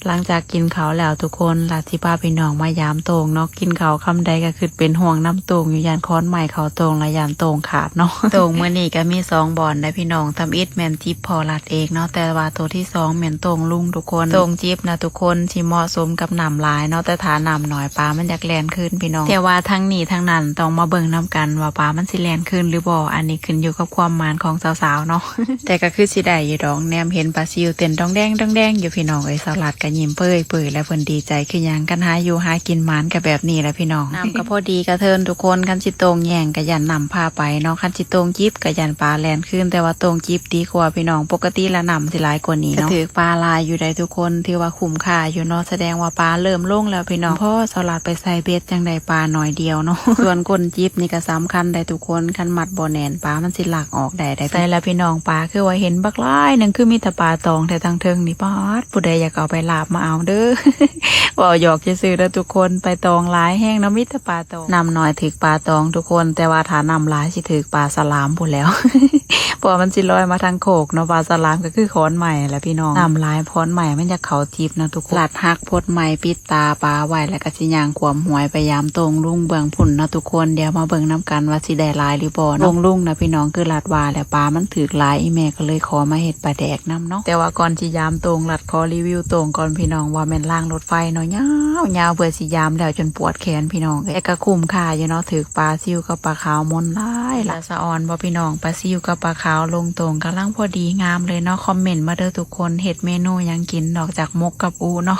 ຫຼັງຈາກກິນເຂົ້າແລ້ວທຸກຄົນ ລັດຊິພາພີ່ນ້ອງມາຢາມໂຕ່ງເນາະ. ກິນເຂົ້າຄຳໃດກໍຄິດເປັນຫ່ວງນຳໂຕ່ງຢູ່ ຢ້ານຄ້ອນໄມ້ເຂົ້າໂຕ່ງ ແລະ ຢ້ານໂຕ່ງຂາດເນາະ. ໂຕ່ງມື້ນີ້ກໍມີສອງບ່ອນໄດ໋ພີ່ນ້ອງ, ທຳອິດແມ່ນຈິບພໍ່ລັດເອງເນາະ, ແຕ່ວ່າໂຕທີສອງແມ່ນໂຕ່ງລຸງທຸກຄົນ. ໂຕ່ງຈິບນະທຸກຄົນ ຊິເໝາະສົມກັບນ້ຳຫຼາຍເນາະ, ແຕ່ຖ້ານ້ຳໜ້ອຍປາມັນຢາກແລ່ນຄືນພີ່ນ້ອງ. ແຕ່ວ່າທັງນີ້ທັງນັ້ນຕ້ອງມາເບິ່ງນຳກັນວ່າປາມັນຊິແລ່ນຄືນຫຼືບໍ່, ອັນນີ້ຂຶ້ນຢູ່ກັບຄວາມໝານຂອງສາວໆເນາະ. ແຕ່ກໍຄືຊິໄດ້ຢູ່ດອກ, ແນມເຫັນປາຊິວເຕັ້ນດອງແດງດອງແດງຢູ່ພີ່ນ້ອງເອີຍ. ສາວລັດກໍຍິ້ມເປີ້ຍໆ ແລະ ເພິ່ນດີໃຈຄືຫຍັງ. ຄັນຫາຢູ່ຫາກິນໝານກໍແບບນີ້ແຫຼະພີ່ນ້ອງ. ນ້ຳກໍພໍດີກະເທີນທຸກຄົນ, ຄັນຊິໂຕ່ງແຍ່ງກໍຢ້ານນ້ຳພາໄປເນາະ, ຄັນຊິໂຕ່ງຈິບກໍຢ້ານປາແລ່ນຄືນ, ແຕ່ວ່າໂຕ່ງຈິບດີກວ່າພີ່ນ້ອງ. ປົກກະຕິລະນ້ຳຊິຫຼາຍກວ່ານີ້ເນາະ. ກໍຖືກປາຫຼາຍຢູ່ໄດ໋ທຸກຄົນ, ຖືວ່າຄຸ້ມຄ່າຢູ່ເນາະ. ສະແດງວ່າປາເລີ່ມລົງແລ້ວພີ່ນ້ອງ. ພໍສາວລັດໄປໃສ່ເບັດ ຈັ່ງໄດ້ປາໜ້ອຍດຽວເນາະ. ສ່ວນກົ້ນຈິບນີ້ກໍສຳຄັນໄດ໋ທຸກຄົນ, ຄັນມັດບໍ່ແໜ້ນ ປາມັນຊິລັກອອກໄດ້ໄດ໋. ໃສ່ລະພີ່ນ້ອງ, ປາຄືວ່າເຫັນບັກຫຼາຍໜຶ່ງ, ຄືມີແຕ່ປາຕອງແທ້ທັງເທິງນີ້. ປາດ ຜູ້ໃດຢາກເອົາໄປລາບມາເອົາເດີ. ເວົ້າຫຍອກຊື່ໆເດີທຸກຄົນ, ໄປຕອງຫຼາຍແຮງເນາະ, ມີແຕ່ປາຕອງ. ນ້ຳໜ້ອຍຖືກປາຕອງທຸກຄົນ, ແຕ່ວ່າຖ້ານ້ຳຫຼາຍຊິຖືກປາສະຫຼາມພຸ້ນແຫຼ້ວ. ເພາະວ່າມັນຊິລອຍມາທາງໂຄກເນາະ, ປາສະຫຼາມກໍຄືຂອນໄມ້ແຫຼະພີ່ນ້ອງ. ນ້ຳຫຼາຍຂອນໄມ້ມັນຢາກເຂົ້າຈິບເນາະທຸກຄົນ. ລັດຫັກພົດໄມ້ປິດຕາປາໄວ້ ແລ້ວກໍຊິຍ່າງຂວາມຫ້ວຍໄປຢາມໂຕ່ງລຸງເບື້ອງພຸ້ນເນາະທຸກຄົນ. ດຽວມາເບິ່ງນຳກັນວ່າຊິໄດ້ຫຼາຍຫຼືບໍ່ເນາະ. ໂຕ່ງລຸງນະພີ່ນ້ອງ ຄືລັດວ່າແຫຼະ, ປາມັນຖືກຫຼາຍ, ອີແມ່ກໍເລີຍຂໍມາເຮັດປາແດກນຳເນາະ. ແຕ່ວ່າກ່ອນຊິຢາມໂຕ່ງ ລັດຂໍຣີວິວໂຕ່ງກ່ອນພີ່ນ້ອງ, ວ່າແມ່ນລາງລົດໄຟເນາະ, ຍາວໆ ເພື່ອຊິຢາມແລ້ວຈົນປວດແຂນພີ່ນ້ອງເອີຍ. ແຕ່ກໍຄຸ້ມຄ່າຢູ່ເນາະ, ຖືກປາຊິວກັບປາຂາວມົນຫຼາຍໆ. ສະອອນບໍ່ພີ່ນ້ອງ, ປາຊິວກັບປາຂາວລົງໂຕ່ງກຳລັງພໍດີງາມເລີຍເນາະ. ຄອມເມັນມາເດີທຸກຄົນ, ເຮັດເມນູຫຍັງກິນນອກຈາກໝົກກັບອູເນາະ.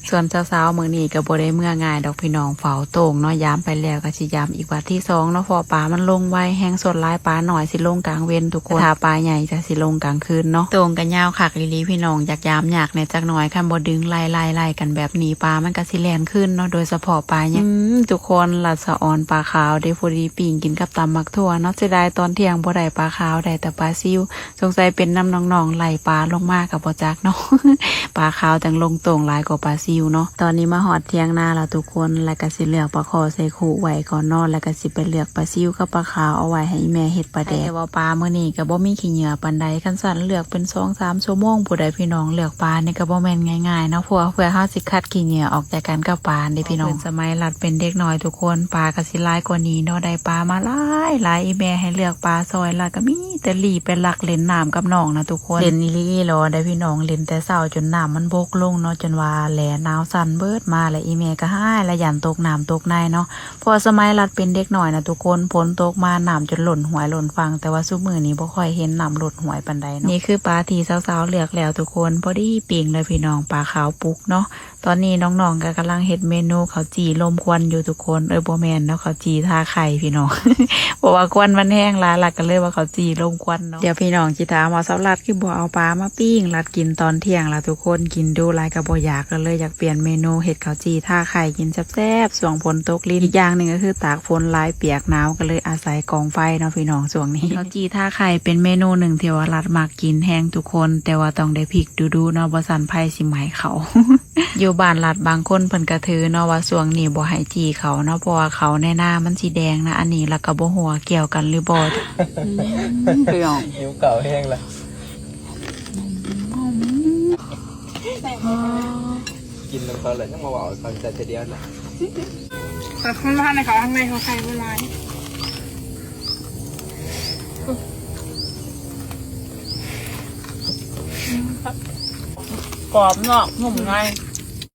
ສ່ວນສາວໆມື້ນີ້ກໍບໍ່ໄດ້ເມືອງ່າຍດອກພີ່ນ້ອງ, ເຝົ້າໂຕ່ງເນາະ. ຢາມໄປແລ້ວກໍຊິຢາມອີກວັດທີສອງເນາະ, ເພາະປາມັນລົງໄວແຮງ. ສ່ວນຫຼາຍປານ້ອຍຊິລົງກາງເວັນທຸກຄົນ, ຖ້າປາໃຫຍ່ຈະຊິລົງກາງຄືນເນາະ. ໂຕ່ງກໍຍາວຄັກອີ່ຫຼີພີ່ນ້ອງ, ຢາກຢາມຍາກແດ່ຈັກໜ້ອຍ. ຄັນບໍ່ດຶງໄລ່ໆກັນແບບນີ້ ປາມັນກໍຊິແລ່ນຄືນເນາະ, ໂດຍສະເພາະປາໃຫຍ່. ອືມ ທຸກຄົນ, ລັດສະອອນປາຂາວເດ້ ພໍດີປີ້ງກິນກັບຕຳໝາກຖົ່ວເນາະ. ເສຍດາຍຕອນທ່ຽງບໍ່ໄດ້ປາຂາວ, ໄດ້ແຕ່ປາຊິວ. ສົງໄສເປັນນຳນ້ອງໆໄລ່ປາລົງມາກໍບໍ່ຈັກເນາະ, ປາຂາວຈັ່ງລົງໂຕ່ງຫຼາຍກວ່າປາຊິວເນາະ. ຕອນນີ້ມາຮອດຖຽງນາແລ້ວທຸກຄົນ, ແລ້ວກໍຊິເລືອກປາຄໍ່ໃສ່ຄຸໄວ້ກ່ອນເນາະ, ແລ້ວກໍຊິໄປເລືອກປາຊິວກັບປາຂາວເອົາໄວ້ໃຫ້ອີ່ແມ່ເຮັດປາແດກ. ແຕ່ວ່າປາມື້ນີ້ກໍບໍ່ມີຂີ້ເຫຍື້ອປານໃດ, ຄັນຊັ້ນເລືອກເປັນສອງສາມຊົ່ວໂມງພຸ້ນໃດ໋ພີ່ນ້ອງ. ເລືອກປານີ້ກໍບໍ່ແມ່ນງ່າຍໆເນາະ, ເພື່ອ ເພື່ອເຮົາຊິຄັດຂີ້ເຫຍື້ອອອກຈາກກັນກັບປາເດ້ພີ່ນ້ອງ. ເປັນສະໄໝລັດເປັນເດັກນ້ອຍທຸກຄົນ, ປາກໍຊິຫຼາຍກວ່ານີ້ເນາະ, ໄດ້ປາມາຫຼາຍໆ, ອີ່ແມ່ໃຫ້ເລືອກປາຊ່ອຍ, ລັດກໍມີ ແຕ່ຫຼີໄປລັກຫຼິ້ນນ້ຳກັບນ້ອງນະທຸກຄົນ. ຫຼິ້ນອີ່ຫຼີອີ່ຫຼໍໄດ໋ພີ່ນ້ອງ, ຫຼິ້ນແຕ່ເຊົ້າຈົນນ້ຳມັນບົກລົງເນາະ, ຈົນວ່າແຫຼໜາວສັ່ນເບີດມາ ແລະ ອີ່ແມ່ກໍຮ້າຍ ແລະ ຢ້ານຕົກນ້ຳຕົກໃນເນາະ. ເພາະສະໄໝລັດເປັນເດັກນ້ອຍນະທຸກຄົນ, ຝົນຕົກມານ້ຳຈົນລົ້ນຫ້ວຍລົ້ນຝັ່ງ, ແຕ່ວ່າຊຸມມື້ນີ້ບໍ່ຄ່ອຍເຫັນນ້ຳລົ້ນຫ້ວຍປານໃດເນາະ. ນີ້ຄືປາທີ່ສາວໆເລືອກແລ້ວທຸກຄົນ, ພໍດີປີ້ງເລີຍພີ່ນ້ອງ, ປາຂາວປຸກເນາະ. ຕອນນີ້ນ້ອງໆກໍກຳລັງເຮັດເມນູເຂົ້າຈີ່ລົມຄວັນຢູ່ທຸກຄົນ. ເອີຍ ບໍ່ແມ່ນເນາະ, ເຂົ້າຈີ່ທາໄຂ່ພີ່ນ້ອງ, ເພາະວ່າຄວັນມັນແຮງຫຼາຍ ລັດກໍເລີຍວ່າເຂົ້າຈີ່ລົມຄວັນເນາະ. ດຽວພີ່ນ້ອງຊິຖາມວ່າ ສາວລັດຄືບໍ່ເອົາປາມາປີ້ງ ລັດກິນຕອນທ່ຽງລະທຸກຄົນ, ກິນດຸຫຼາຍກໍບໍ່ຢາກ, ກໍເລີຍຢາກປ່ຽນເມນູ ເຮັດເຂົ້າຈີ່ທາໄຂ່ກິນແຊບໆ ຊ່ວງຝົນຕົກລິນ. ອີກຢ່າງໜຶ່ງກໍຄືຕາກຝົນຫຼາຍປຽກໜາວ, ກໍເລີຍອາໄສກອງໄຟເນາະພີ່ນ້ອງຊ່ວງນີ້. ເຂົ້າຈີ່ທາໄຂ່ເປັນເມນູໜຶ່ງທີ່ວ່າລັດມັກກິນແຮງທຸກຄົນ, ແຕ່ວ່າຕ້ອງໄດ້ພິກດຸໆເນາະ, ບໍ່ຊັ້ນໄຟຊິໄໝ້ເຂົ້າ. ຢູ່ບ້ານລັດບາງຄົນເພິ່ນກະຖືເນາະວ່າຊ່ວງນີ້ບໍ່ໃຫ້ຈີ່ເຂົ້າເນາະ ເພາະວ່າເຂົ້າໃນນາມັນຊິແດງນະ. ອັນນີ້ລະກະບໍ່ຮູ້ວ່າກ່ຽວກັນຫຼືບໍ່. ອືມ ພີ່ນ້ອງ ຫິວເຂົ້າແຮງລະ. ອືມ ກິນນຳເຂົາລະຍັງມາເວົ້າເຂົາແຕ່ດຽວນະ. ແຕ່ຄົນມາໃນເຂົາທາງໃນເຂົາໄຂ່ບໍ່ຫຼາຍ. ກອບນອກນຸ່ມໃນ.